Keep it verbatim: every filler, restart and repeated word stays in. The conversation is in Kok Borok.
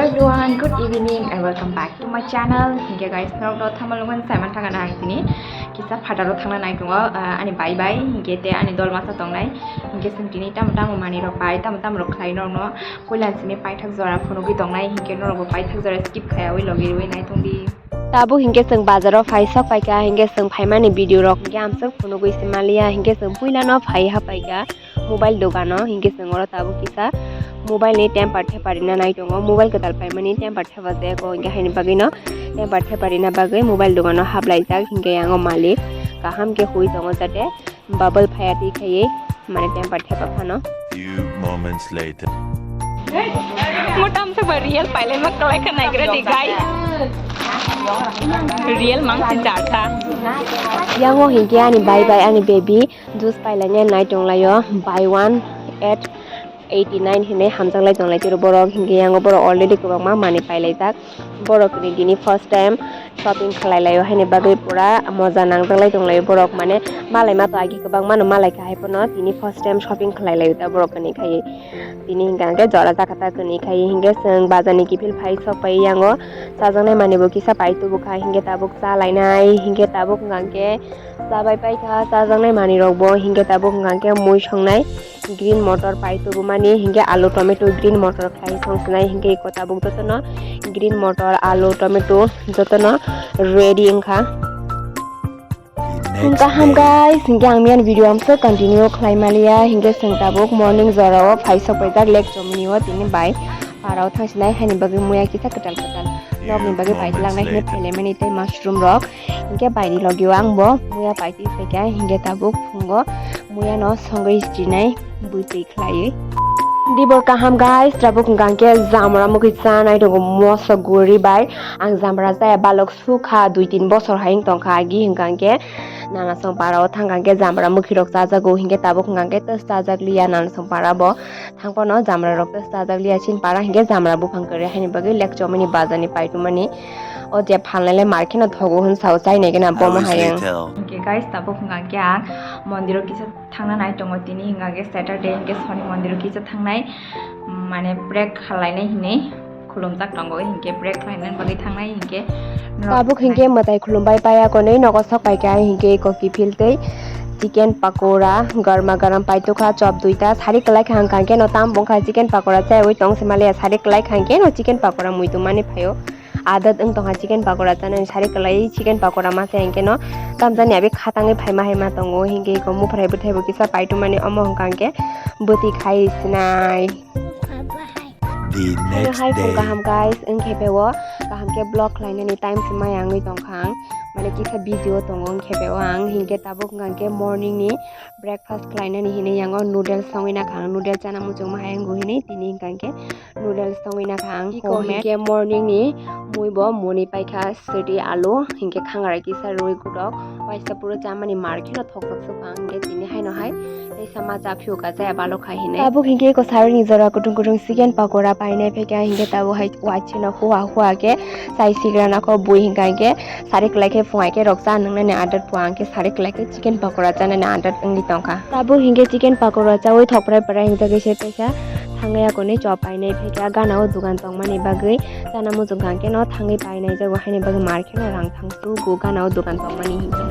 Everyone, good evening and welcome back to my channel. Hinkhe guys, norok no thamal nungmani saiman thangana ang tini kisa phataro thangna nai tongo, ah, ani bai bai, hinkhe te ani dol masa tongnai, hinkhe chwng tini tamo tamo manwi rok pai, tamo tamo rok khlai norok no koilan simi paithak jora phunugwi tongnai, hinkhe norok bo paithak jora skip khaiyawi logi rwi nai tongdi. Tabuk hinkhe chwng bazaro phai sok paikha, hinkhe chwng phaimani video rok hinkhe amswk phunugwi se maliya, hinkhe chwng puilano phai ha paikha. Mobile dogano hinkhe chwng oro tabuk kisa mobile ni temper theper rina nai tongo, mobile kwtal paimani temper thepa jaya kho, hinkhe haini bagwino temper theper rina bagwi mobile dogano haplaijak, hinkhe yango malik kaham khe hui tongo jate bubble phaya twi khaiwi mane temper thepa phano. Few moments later. Motam sa ba real pailai ma kalai kha nai gra di gai. Real mang si jata. Yango hinkhe ani bai bai ani baby. Juice pailainai nai tonglaio, buy one at eighty nine hinwi hamjaklai tonglai tiro borok, hinkhe yango borok already kwbangma manwi pailaijak. Borok ni tini first time shopping khlai laio haini bagwi pura moja nangjaklai tonglaio borok, mane malai ma to agi kwbangma no malai kha, hai phano tini first time shopping khlai laio ta borok ni khai. Tini hinkhe jora jakha ta tini khai, hinkhe chwng bazar ni kiphil phai sok pai yango chajaknai manwi bo kisa pai tubu kha, hinkhe tabuk cha lainai, hinkhe tabuk hinkhe. Chabai paikha chajaknai manwi rokbo, hinkhe tabuk hwnkha khe mui songnai green motor pai tubumani, hinkhe alu tomato green motor khlai song sinai, hinkhe eko tabuk jotono green motor, alu, tomato jotono ready wngkha. Kaham guys, hinkhe ang miyani video amswk continue khlai maliya, hinkhe chwng tabuk morning jorao phai sok paijak lake chomni o tini bai parao thangsinai, haini bagwi muya kisa kwtal kwtal nokni bagwi pai twlangnai hinwi phailaimani tei mushroom rok. Hinkhe baini logio ang bo muya paitwi phaikha, hinkhe tabuk phungo muyano songwi sinai bwtwi khlaiwi. Dibor kaham guys, tabuk hwnkha hinkhe jamra mukhi chanai tongo moso guri bai. Ang jamra chaya balok sukha, dui tin bosor hai wng tongkha agi, hwnkha hinkhe nanasong parao thangkha hinkhe jamra mukhi rok chajago, hinkhe tabuk hwnkha hinkhe tes chajakliya nanasong para bo. Thangphano jamra rok tes chajakliya, chini para hinkhe jamra buphang kwrwi haini bagwi lake chomani bazar ni paitumani. O je phalnai le mar kheno thogo hwn sao, chainai gana bomo hayung. Hinkhe guys, tabuk hwnkha khe ang mondiro kisa thangna nai tongo, tini hwnkha khe Saturday hinkhe soni mondiro kisa thangnai, mane pray khlainai hinwi khulumjak tongo, hinkhe pray khlainani bagwi thangnai hinkhe norok tabuk hinkhe mwtai khulumbai paya konwi nogo sok paikha, hinkhe eko kiphil tei chicken pakora garma garam paitokha chop duita sari kwlai kha, hwnkha khe no tam bongkha chicken pakora chaiwi tong se maliya, sari kwlai kha hinkhe no chicken pakora muitu mani phaio. Adat wng tongkha chicken pakora chanani, sari kwlai chicken pakora ma chai hinkhe no tamjani abi khatangwi phaima hai ma tongo, hinkhe eko muphrai bwthai bo kisa paitumani omo hwnkha hinkhe bwtwi khai sinai. The next day. Hai phung kaham guys, wngkhe beo kaham khe vlog khlainani time se maya wngwi tongkha ang, mane kisa busy o tongo, wngkhe beo ang hinkhe tabuk hwnkha hinkhe morning ni breakfast khlainani hinwi yango noodles songwi nakha ang, noodles chana muchungma hai wngo hinwi tini hwnkha hinkhe noodles songwi nakha ang. Iko homemade. Hinkhe morning ni mui bo muni paikha, sidi alu hinkhe khangarai kisa rwi gudok, waisa puro chamani mar kheno thoktok sukha ang hinkhe tini haino hai teisa ma cha phiyok a chaya balo khai hinwi. Tabuk hinkhe eko saroni jora kutung kutung chicken pakora painai phaikha, hinkhe tabuk hai waisino hua hua khe chai sigra nakho bui hwnkha hinkhe sari kwlai khe phung hai khe rok cha nwngnani adat phuang khe sari kwlai khe chicken pakora chanani adat wngwi tongkha. Tabuk hinkhe chicken pakora chaui thokprai prai hingjagwi se teisa thangwi akonwi chop painai phaikha gana o dogan tongmani bagwi chana muchung kha hinkhe no thangwi painai jago haini bagwi mar kheno rang thang. Tugo gana o dogan tongmani hinkhe.